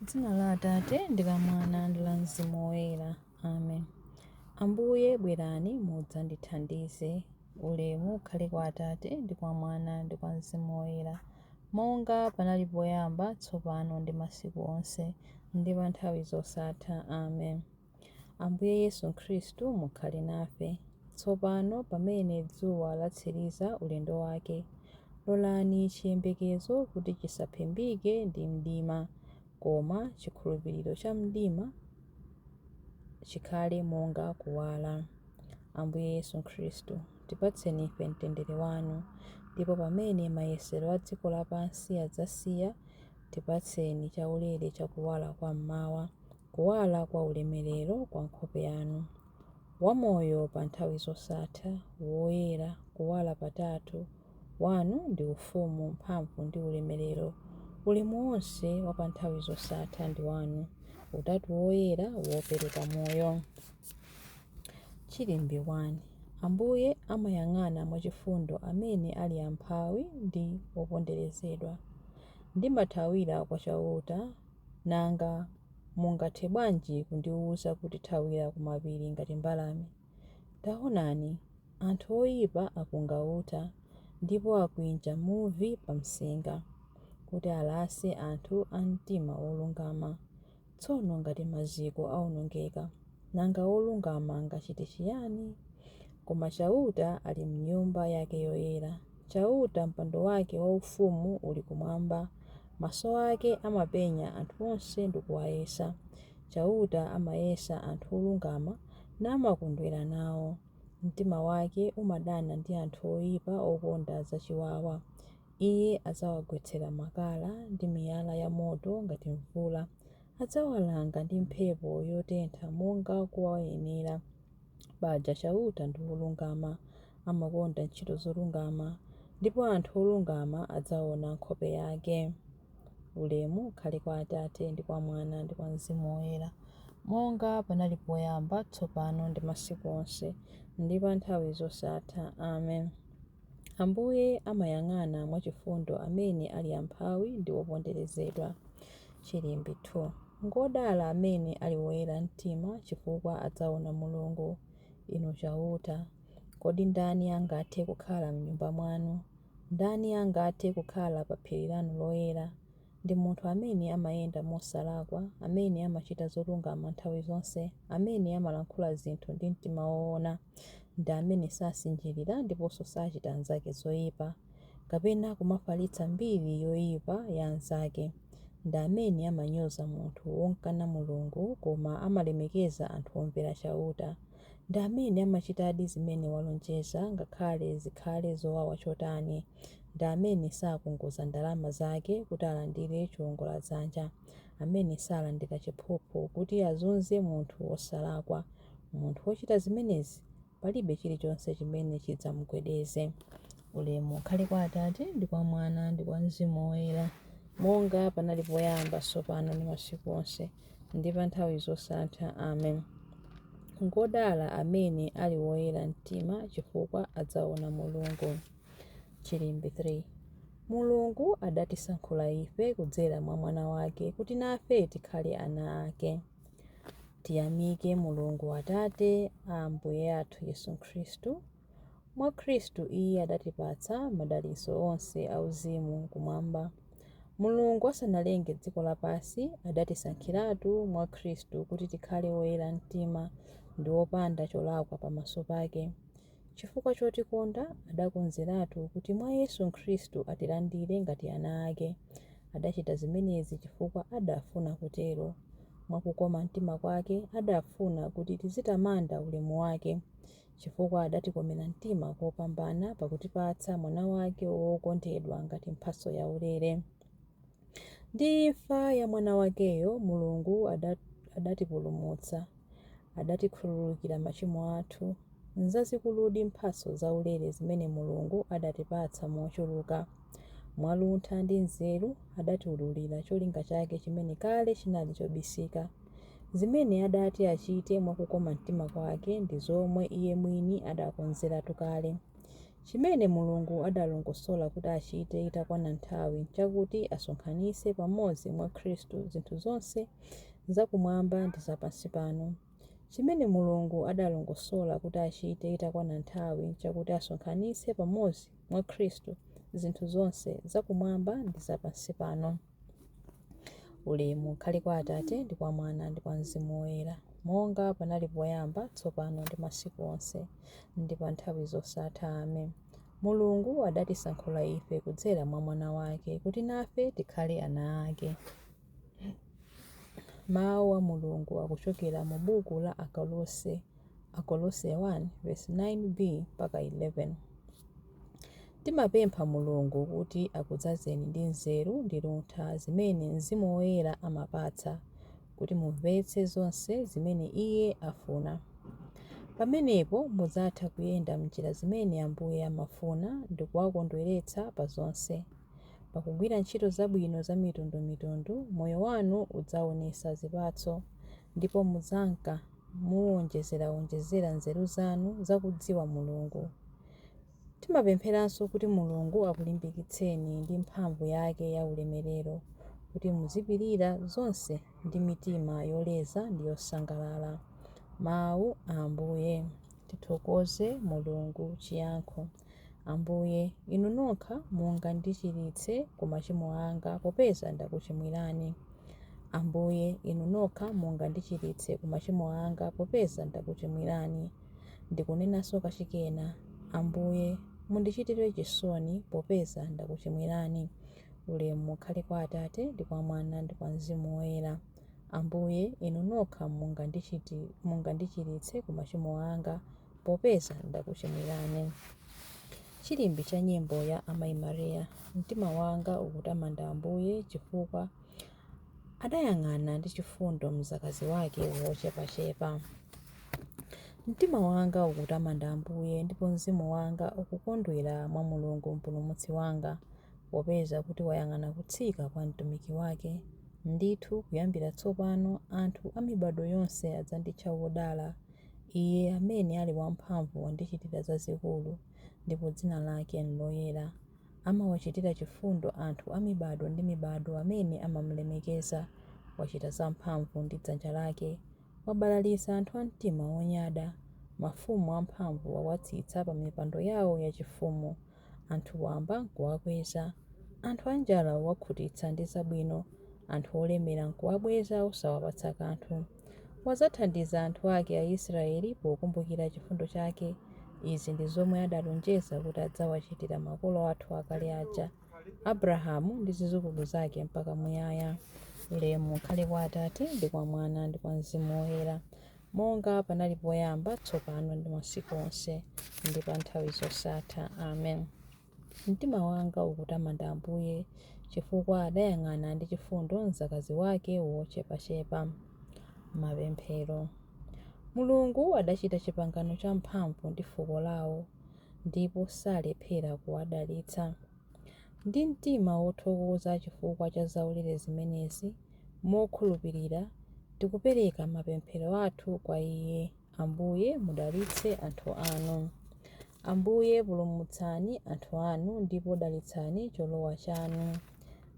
Dzina la Atate ndi la Mwana ndi la Mzimu Woyera. Amen. Ambuye bwerani mudzandithandize. Ulemu ukhale kwa Atate ndi kwa Mwana ndi kwa Mzimu Woyera, monga panali poyamba, tsopano ndi masiku onse, ndi pa nthawi zosatha. Amen. Ambuye Yesu Khristu mukhale nafe. Tsopano pamene dzuwa latsiriza ulendo wake, lolani chiyembekezo kuti chisaphimbike ndi mdima, koma chikhulupiriro cha mdima chikhale monga kuwala. Ambuye Yesu Khristu, tipatseni ife mtendere wanu, ndipo pamene mayesero a dziko lapansi adzasiya, tipatseni chaulere cha kuwala kwa mmawa, kuwala kwa ulemerero kwa nkhope yanu. Wamoyo pa nthawi zosatha, woyera, kuwala patatu, wanu ndi ufumu, mphamvu ndi ulemerero. Ulemu wonse wa pa nthawi zosatha ndi wanu, Utatu Woyera wopereka moyo. Chilimbi 1. Ambuye amayang'ana mwachifundo amene ali amphawi ndi oponderezedwa. Ndimathawira kwa Chauta, nanga mungathe bwanji kundiwuza kuti thawira kumapiri ngati mbalame? Taonani, anthu oyipa akunga uta, ndipo akwinja muvi pa msinga, kuti alase anthu a mtima wolungama. Tsono ngati maziko awonongeka, nanga wolungama angachite chiyani? Koma Chauta ali m'nyumba yake yoyera. Chauta mpando wake waufumu uli kumwamba. Maso ake amapenya anthu onse ndi kuwayesa. Chauta amayesa anthu olungama namakondwera nawo. Mtima wake umadana ndi anthu oyipa okonda zachiwawa. Iye adzawagwetsera makala ndi miyala yamoto ngati mvula. Adzawalanga ndi mphepo yotentha monga kuwayenera. Paja Chauta ndi wolungama, amakonda ntchito zolungama, ndipo anthu olungama adzaona nkhope yake. Ulemu ukhale kwa Atate ndi kwa Mwana ndi kwa Mzimu Woyera, monga panali poyamba, tsopano ndi masiku onse, ndi pa nthawi zosatha. Amen. Ambuye amayang'ana mwachifundo amene ali amphawi ndi oponderezedwa. Chilimbi 2. Ngodala amene ali woyera mtima, chifukwa adzaona Mulungu. Inu Chauta, kodi ndani angathe kukhala m'nyumba mwanu? Ndani angathe kukhala pa phiri lanu loyera? Ndi munthu amene amayenda mosalakwa, amene amachita zolungama nthawi zonse, amene amalankhula zinthu ndi mtima woona, ndi amene sasinjirira ndiponso sachita anzake zoyipa, kapena kumafalitsa mbiri yoyipa ya anzake. Ndi amene amanyoza munthu womkana Mulungu koma amalemekeza anthu omvera Chauta. Ndi amene amachitadi zimene walonjeza ngakhale zikhale zowawa chotani. Ndi amene sakongoza ndalama zake kuti alandire chiwongoladzanja, amene salandira chiphuphu kuti azunze munthu wosalakwa. Munthu wochita zimenezi palibe chilichonse chimene chidzamugwedeze. Ulemu ukhale kwa Atate ndi kwa Mwana ndi kwa Mzimu Woyera, monga panali poyamba, tsopano ndi masiku onse, ndi pa nthawi zosatha. Amen. Ngodala amene ali woyera mtima, chifukwa adzaona Mulungu. Chilimbi 3. Mulungu adatisankhula ife kudzera mwa Mwana wake kuti nafe tikhale ana ake. Tiyamike Mulungu Atate a Ambuye athu Yesu Khristu. Mwa Khristu Iye adatipatsa madalitso onse auzimu kumwamba. Mulungu asanalenge dziko lapansi adatisankhiratu mwa Khristu kuti tikhale oyera mtima ndi opanda cholakwa pamaso pake. Chifukwa chotikonda, adakonzeratu kuti mwa Yesu Khristu atilandire ngati ana ake. Adachita zimenezi chifukwa adafuna kutero. Mwa kukoma mtima kwake adafuna kuti tizitamanda ulemu wake, chifukwa adatikomera mtima kopambana pakutipatsa Mwana wake wokondedwa ngati mphatso yaulere. Ndi imfa ya Mwana wakeyo Mulungu adatipulumutsa, adatikhululukira machimo athu. Nzazikuludi mphatso zaulere zimene Mulungu adatipatsa mochuluka. Mwaluntha ndi nzeru adatiwululira cholinga chake chimene kale chinali chobisika. Zimene adati achite mwa kukoma mtima kwake ndi zomwe Iye mwini adakonzeratu kale. Chimene Mulungu adalongosola kuti achite itakwana nthawi nchakuti asonkhanitse pamodzi mwa Khristu zinthu zonse zakumwamba ndi za pansi pano. Chimene Mulungu adalongosola kuti achite itakwana nthawi nchakuti asonkhanitse pamodzi mwa Khristu zinthu zonse zakumwamba ndi za pansi pano. Ulemu ukhale kwa Atate, ndi kwa Mwana, ndi kwa Mzimu Woyera, monga panali poyamba, tsopano, ndi masiku onse, ndi pa nthawi zosatha. Amen. Mulungu adatisankhula ife kudzera mwa Mwana wake, kuti nafe tikhale ana ake. Mawu a Mulungu akuchokera mu buku la Akolose, Akolose 1 vesi 9b mpaka 11. Timapempha Mulungu kuti akudzazeni ndi nzeru ndi luntha zimene Mzimu Woyera amapatsa, kuti mumvetse zonse zimene Iye afuna. Pamenepo mudzatha kuyenda m'njira zimene Ambuye amafuna ndi kuwakondweretsa pa zonse. Pakugwira ntchito zabwino zamitundumitundu, moyo wanu udzaonetsa zipatso, ndipo mudzanka muwonjezerawonjezera nzeru zanu za kudziwa Mulungu. Timapempheranso kuti Mulungu akulimbikitseni ndi mphamvu yake yaulemerero, kuti muzipirira zonse ndi mitima yoleza ndi yosangalala. Mawu a Ambuye. Tithokoze Mulungu. Chiyankho. Ambuye, Inu nokha mungandichiritse ku machimo anga, popeza ndakuchimwirani. Ambuye, Inu nokha mungandichiritse ku machimo anga, popeza ndakuchimwirani. Ndikunenanso kachikena, Ambuye, mundichitire chisoni, popeza ndakuchimwirani. Ulemu ukhale kwa Atate, ndi kwa Mwana, ndi kwa Mzimu Woyera. Ambuye, Inu nokha mungandichiritse ku machimo anga, popeza ndakuchimwirani. Chilimbi cha nyimbo ya Amayi Maria. Mtima wanga ukutamanda Ambuye chifukwa adayang'ana ndi chifundo mdzakazi wake wochepachepa. Mtima wanga ukutamanda Ambuye, ndipo mzimu wanga ukukondwera mwa Mulungu Mpulumutsi wanga, popeza kuti wayang'ana kutsika kwa mtumiki wake. Ndithu, kuyambira tsopano anthu a mibadwo yonse adzanditcha wodala. Iye amene ali wamphamvu wandichitira zazikulu, ndipo dzina lake n'loyera. Amawachitira chifundo anthu a mibadwo ndi mibadwo amene amamlemekeza. Wachita zamphamvu ndi dzanja lake. Wabalalitsa anthu a mtima wonyada. Mafumu amphamvu wawatsitsa pa mipando yawo yachifumu. Anthu wamba n'kuwakweza. Anthu anjala wawakhutitsa ndi zabwino. Anthu olemera n'kuwabweza osawapatsa kanthu. Wadzathandiza anthu ake Aisraeli pokumbukira chifundo chake. Izi ndi zomwe adalonjeza kuti adzawachitira makolo athu akale aja, Abrahamu ndi zidzukulu zake mpaka muyaya. Ulemu ukhale kwa Atate, ndi kwa Mwana, ndi kwa Mzimu Woyera, monga panali poyamba, tsopano, ndi masiku onse, ndi pa nthawi zosatha. Amen. Mtima wanga ukutamanda Ambuye, chifukwa adayang'ana ndi chifundo mdzakazi wake wochepachepa. Mapemphero. Mulungu adachita chipangano champhamvu ndi fuko lawo, ndipo salephera kuwadalitsa. Ndi mtima wothokoza chifukwa cha zaulere zimenezi, mokhulupirira, tikupereka mapemphero athu kwa Iye. Ambuye, mudalitse anthu anu. Ambuye, pulumutsani anthu anu ndipo dalitsani cholowa chanu.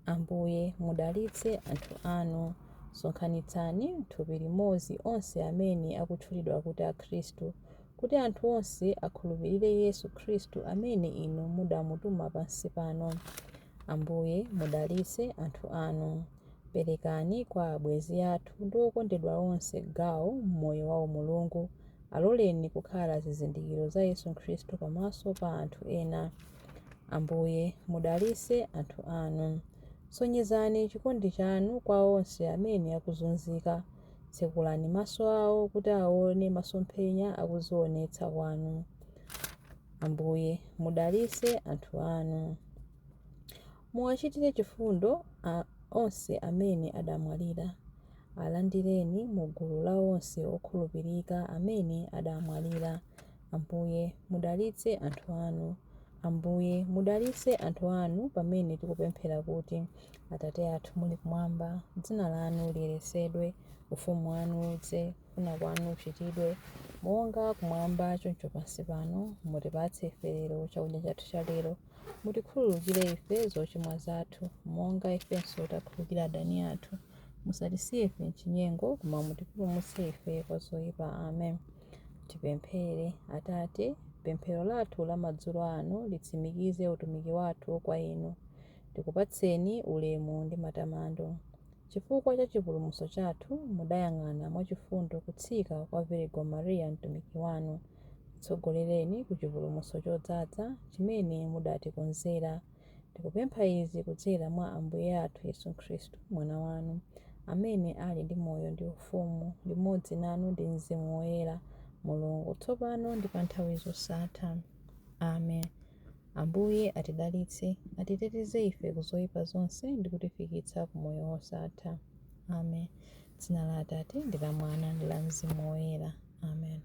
Ambuye, mudalitse anthu anu. Sonkhanitsani m'thupi limodzi onse amene akutchulidwa kuti Akhristu, kuti anthu onse akhulupirire Yesu Khristu amene Inu mudamutuma pansi pano. Ambuye, mudalitse anthu anu. Perekani kwa abwenzi athu ndi okondedwa onse gawo m'moyo wa umulungu. Aloleni kukhala zizindikiro za Yesu Khristu pamaso pa anthu ena. Ambuye, mudalitse anthu anu. Sonyezani chikondi chanu kwa onse amene akuzunzika. Tsekulani maso awo kuti aone masomphenya akudzionetsa kwanu. Ambuye, mudalitse anthu anu. Muwachitire chifundo onse amene adamwalira. Alandireni mu gulu la onse okhulupirika amene adamwalira. Ambuye, mudalitse anthu anu. Ambuye, mudalitse anthu anu pamene tikupemphera kuti, Atate athu muli kumwamba, dzina lanu liyeretsedwe, ufumu wanu udze, kufuna kwanu kuchitidwe, monga kumwamba choncho pansi pano. Mutipatse ife lero chakudya chathu cha lero. Mutikhululukire ife zochimwa zathu, monga ifenso takhululukira adani athu. Musatisiye ife m'chinyengo, koma mutipulumutse ife kwa zoyipa. Amen. Tipemphere. Atate, pemphero lathu la madzulo ano litsimikize utumiki wathu kwa Inu. Tikupatseni ulemu ndi matamando. Chifukwa cha chipulumutso chathu, mudayang'ana mwachifundo kutsika kwa Virgo Maria mtumiki wanu. Titsogolereni ku chipulumutso chodzaza chimene mudatikonzera. Tikupempha izi kudzera mwa Ambuye athu Yesu Khristu, Mwana wanu, amene ali ndi moyo ndi ufumu, limodzi nanu ndi Mzimu Woyera, Mulungu, tsopano ndi pa nthawi zosatha. Amen. Ambuye atidalitse, atiteteze ife ku zoyipa zonse ndi kutifikitsa ku moyo wosatha. Amen. Dzina la Atate ndi la Mwana ndi la Mzimu Woyera. Amen.